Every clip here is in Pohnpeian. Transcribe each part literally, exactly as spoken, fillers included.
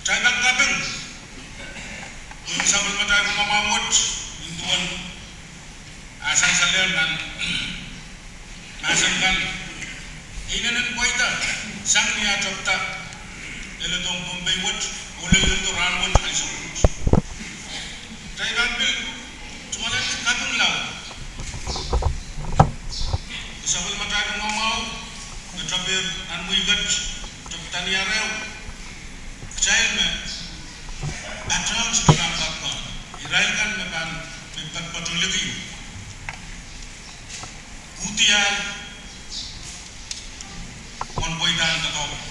Kitail pahn kaping sapwellimatail rongamwahu wet, nin duwen ah sansalehr nan mahsen kan, e inenen pweida sang ni ah tepda leledohng Pohnpei wet, oh leledo rahnwet ansou wet. Kitail pahn pil tungoalenki kaping laud sapwellimatail rongamwahu, me tepda nan mwehi ket, tepda ni arehu, kitail me patohng sohte pahn kaping, irail kan me pahn, me patohng liki, pwudiahl mwohn pweidahn doadoahk.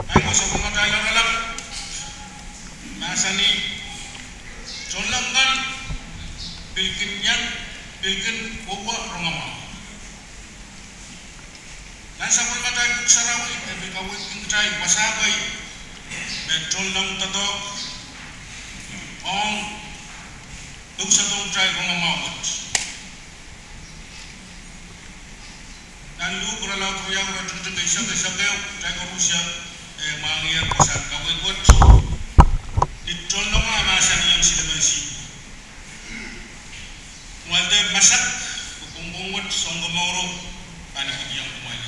Ahi ko sapwellimatail loalloalek mahsanih, tohnleng kan pil kin iang, pil kin kohwei rongamwahu. Nan sapwellimatail Pwuhk Sarawi e pil kaweidki kitail wasa kei me tohnleng doadoahk ong pousedohng kitail rongamwahu wet. Nan Luk irelaud riau, iretikitik eisek, eisek ehu, kitail koarusie, eh, mwahngiher wasahn kaweid wet. Ni tohnlengo e mahsanihong silepen sihpwo, kumwail dehr masak pwe pwongpwong wet Sounkomouro pahn ipwidiong kumwail.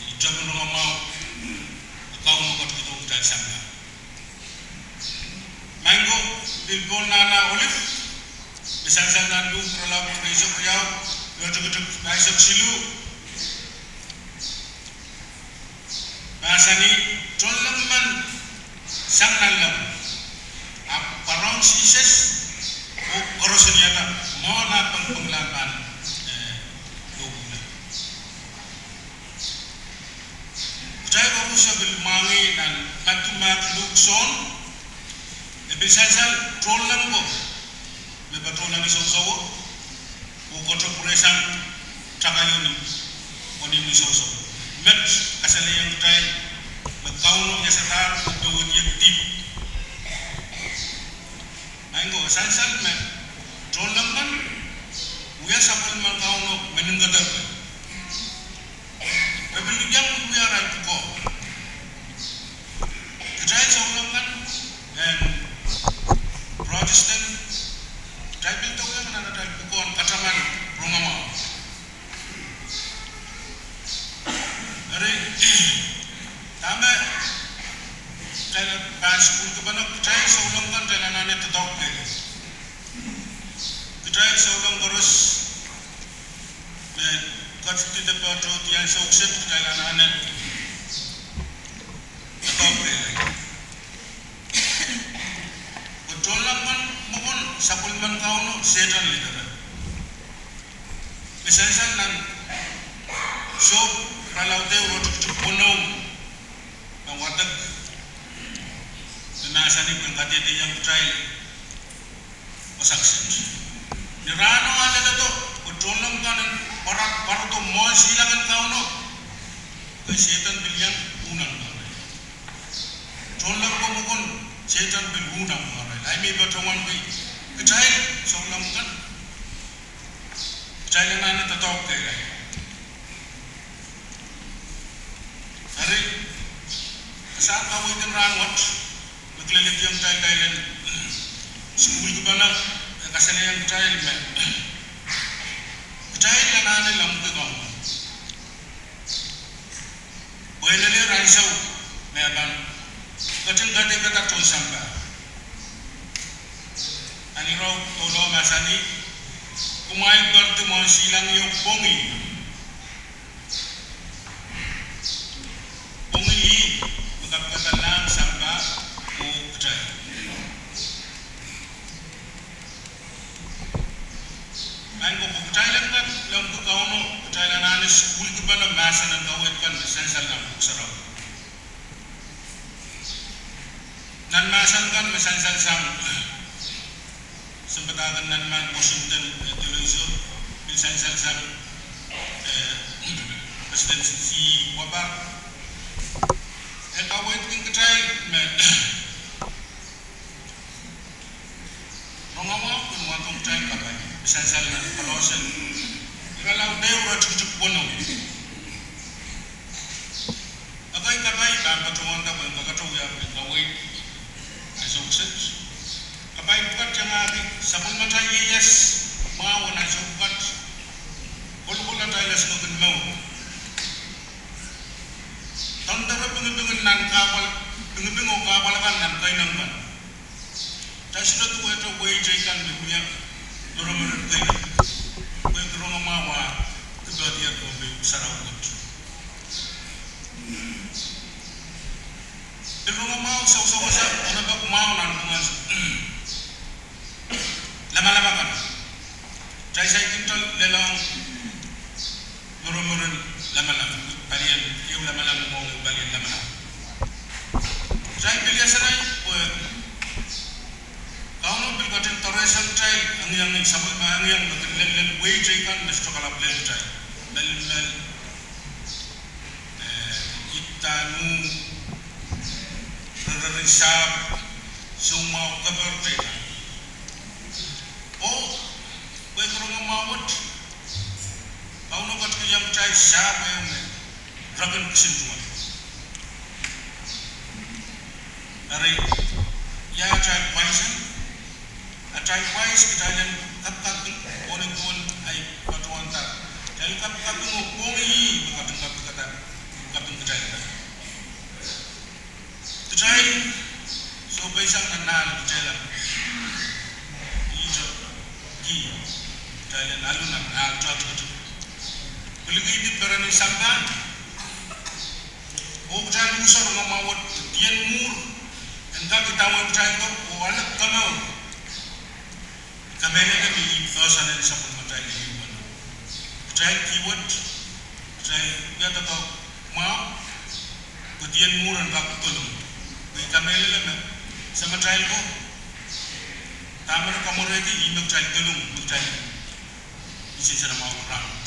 Ih tepin rongamwahu me Kauno ketikihdohng kitail sampah. Maing ko, pil pohn nahna Olif, me sansal nan Luk irelaud eisek riau, iretikitik pahisek siluh, mahsanih, tohnleng men sang nanleng, ahpw pwarohng Sises oh koaros en iang, mwohn ah pengpengla pahn, eh, lohpwuhla. Kitail koarusie pil mwahngih nan Madiu, Mak, Luk, Sohn, e pil sansal tohnleng ko me patohlahng ni sousou oh kotopwurehsang takaio ni, oh ni sousou. Met kasalehiong kitail me Kauno iasadahr oh powehdi dihp. Maing ko, sansal me tohnleng kan wia sapwellimen Kauno meninkeder. E pil iang wiewia arail pwukoa. Kitail souleng kan en Protestant, kitail pil dokiong nan atail pwukoahn kataman rongamwahu. Eri, dahme kitail pahn sukuhlkipene, kitail souleng kan kitail anahne doadoahk kei. Kitail souleng koaros me ketidi de patohdi ansou kiset, kitail anahne doadoahk kei. Pwe tohnleng kan mwokon sapwellimen Kauno Sehdan lidere. Me sansal nan Sohp irelaud ehu, iretikitik weneu, me wadek, me mahsanih pwe en kadehdehiong kitail wasa kiset. Ni rahno ah leledo, pwe tohnleng kan en pwar-, pwarodo mwohn silangin Kauno, pwe Sehdan pil iang uhnamwahrail. Tohnleng ko mwokon Sehdan pil uhnamwahrail. Ahi me patohwan kei, kitail souleng kan, kitail anahne doadoahk kei. Eri, wasa kaweid en rahnwet me kilelekiong kitail, kitail en sukuhlkipene, e kasalehiong kitail me kitail anahne lemmwiki Kauno. Pwe e lel ansou me e pahn ketin kadeikada tohn sampah. Nan irelaud dohlo mahsanih, kumwail perdi mwohn silangio pwongih. Pwongih ih me kapikada lahng, sampah, oh kitail. Maing ko, pwe kitail en kak lemmwiki Kauno, kitail anahne sukuhlkipene mahsen en kaweid kan me sansal nan Pwuhk Sarawi. Nan mahsen kan me sansal sang sounpadahk en nan Washington, eh, Theological, pil sansal sang, eh, President C. Wapar, e kaweidki kitail me rongamwahu kin wahdo kitail kapai. Me sansal nan Kolosse irelaud ehu, iretikitik weneu. Ekei kapai pahn Kitail ieias mwahu nan sounpwukat, kolokol atail esingek en mour. Doandoare pingiping nan kahpwal, pingiping oh kahpwal akan nan keinek kan. Kitail sohte duwehte wehi teikan me wia moromoren keinek. Pwehki rongamwahu ah dipedier oh me sarawi wet. Pil rongamwahu sewesewese onopek mwahu nanpwungen lamalam akan. Kitail saikinte lelohng moromoren lamalam, palien, ehu lamalam mwohng ehu palien lamalam. Kitail pil iasonei pwe Kauno pil ketin doarehsang kitail, angiang, sapwellime angiang me kin lellel wehi teikan me sohte kalapw lel kitail. Melimel, eh, idahn mwu, rereren sahpw, soumwahu, keper teikan. Oh pwehki rongamwahu wet, Kauno ketikihong kitail sahpw ehu me re kin kisin duwen. Eri, ia atail pwaisen? Atail pwais kitail en kapikaping, pwongen ahi patohwanda. Kitail kapikaping oh pwongih ih me ketin kapikada, kaping kitail. Kitail sohpeisang nan ahl kitailehr. Ihte ki, kitail en alu nan ahl tohtohto, pwilikihdi perenen sampah. Oh kitail uso rongamwahu wet, dien mwuhr en kak idawehn kitail ko oh ale komour. Kamehlele me ih poahsoan en sapwellimatail liwet. Kitail kihwet, kitail wiahda mwahu, pwe dien mwuhr en kak dolung. Pwe kamehlele me Samatail ko, dahme re kamwerehdi ih me kitail dolung, me kitail nsensenamwahu rahn wet.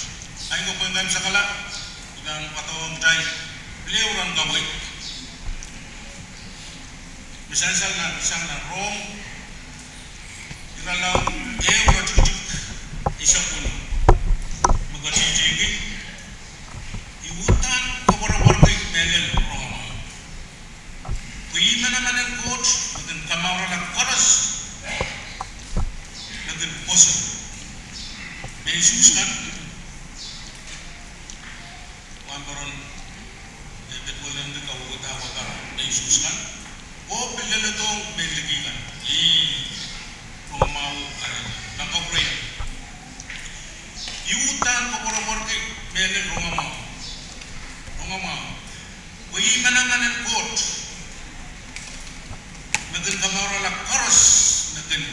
Ahi ko pwehn kaimwisekala, I pahn wadohng kitail pil ehu rahn kaweid me sansal nan, sang nan Rom, irelaud ehu, iretikitik eisek weneu, me ketikitik: I uhdahn koapworopworki mehlel rongamwahu, pwe ih manaman en Koht me kin kamourala koaros me kin pwoson mehn Suhs kan, wahnpoaron, eh, pid welengdi kawehwehda wahda mehn Suhs kan, oh pil leledohng mehn liki kan, ih rongamwahu kan, nan kapwurehiong. I uhdahn koapworopworki mehlel rongamwahu, rongamwahu, pwe ih manaman en Koht me kin kamourala koaros me kin